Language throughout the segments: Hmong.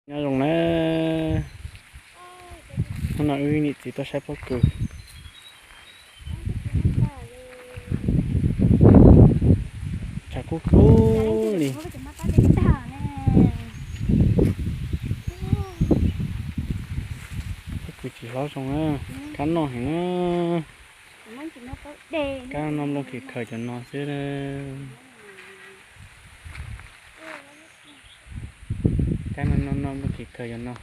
Nyob zoo na, hnub no wb niam txiv tuaj saib pob kws. Tshav kub kub li. Pob kws tsis hlob zoo na, kab noj heev na. Kab noj nplooj kis khaws cov no xwb. Kab noj noj nplooj kis khaws cov no.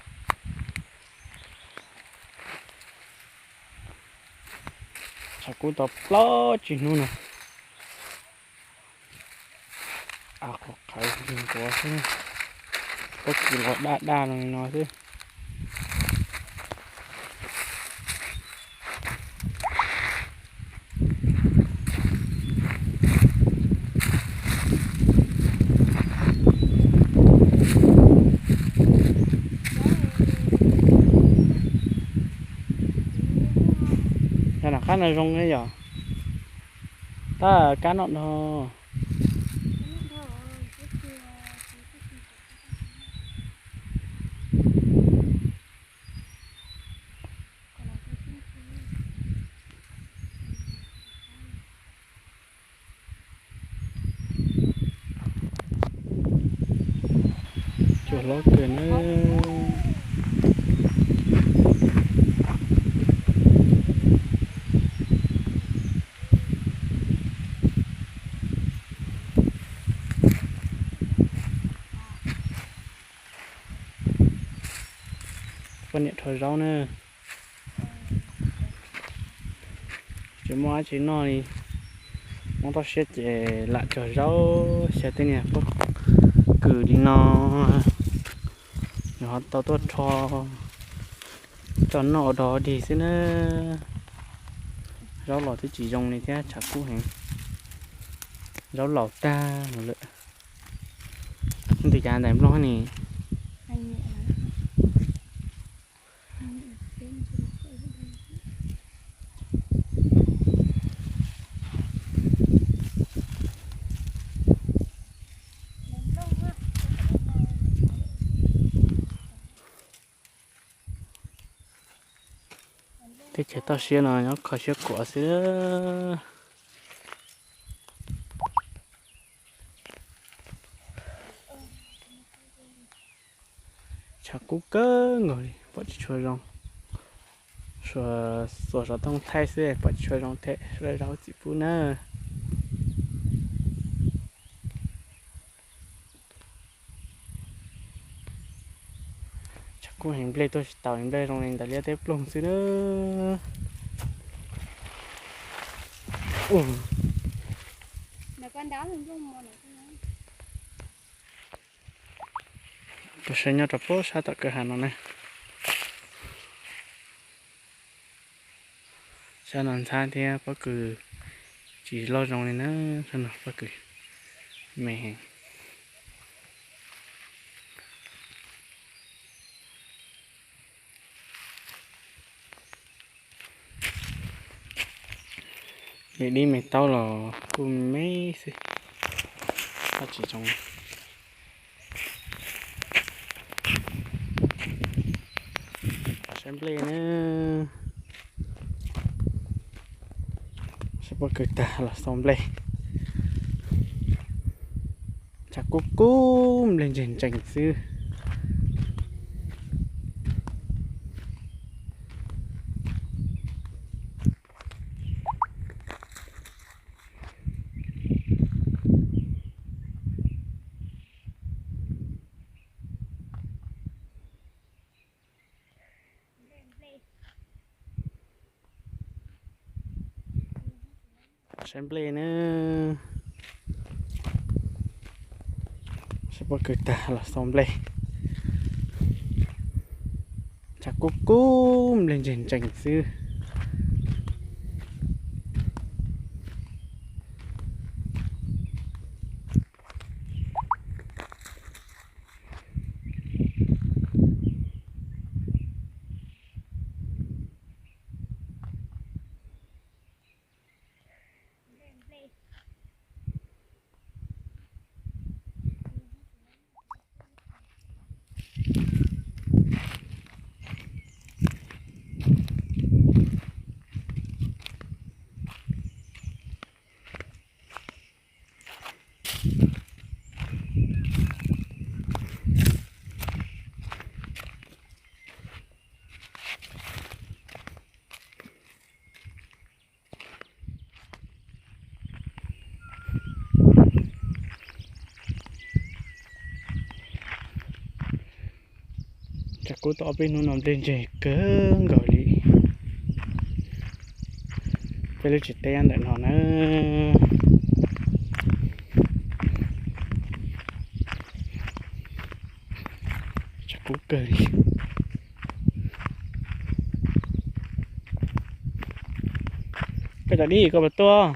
Tshav kub tau plaub tsib hnub no. A, qhov qhawv nquav xwb, pob kws los daj daj no xwb. Yog nram qab no zoo yom. Tab kab noj dhau. Cua hlob kawg na. Poj niam rho zaub na. Tsis muaj dab tsi noj li, mob toj siab ces lam cog zaub xyaw tej niag pob kws li no, nws ho tau tuaj rho coj noj ua dog dig xwb na. Zaub los twb tsis zoo li thiab, tshav kub heev. Zaub laus tag lawm. Nws tus cav ntais nplooj ne. Teb chaws toj siab no nyob kho siab kuam xwb. Tshav kub kawg nkaus li, pom tsis tshua zoo. Xuas, xuas xov tooj thaij xwb pom tsis tshua zoo, them sawv daws zam lub txim pub nawb. Tshav kub heev, nplej tuaj tsis taus, nplej zoo li ntawm liab teb ploog xwb na. Peb sawv nyob rau pem sab tom kwj ha no na. Sab no ntxhab thiab pob kws tsis loj zoo li na, sab no pob kws me heev. Li dib me taub los kuj me xwb, tsis zoo. Saib nplej na, saib pob kws tag los xauj nplej. Tshav kub kub, nplej ntseg ntsees xwb. Saib nplej na, saib pob kws tag los xauj nplej. Tshav kub kub, nplej ntseg ntsees xwb. kub tau ob peb hnub no nplej ntseg kawg nkaus li. Peb lub tsev teb ntawm no na, tshav kub kawg li. Koj cov dib koj puas tuaj?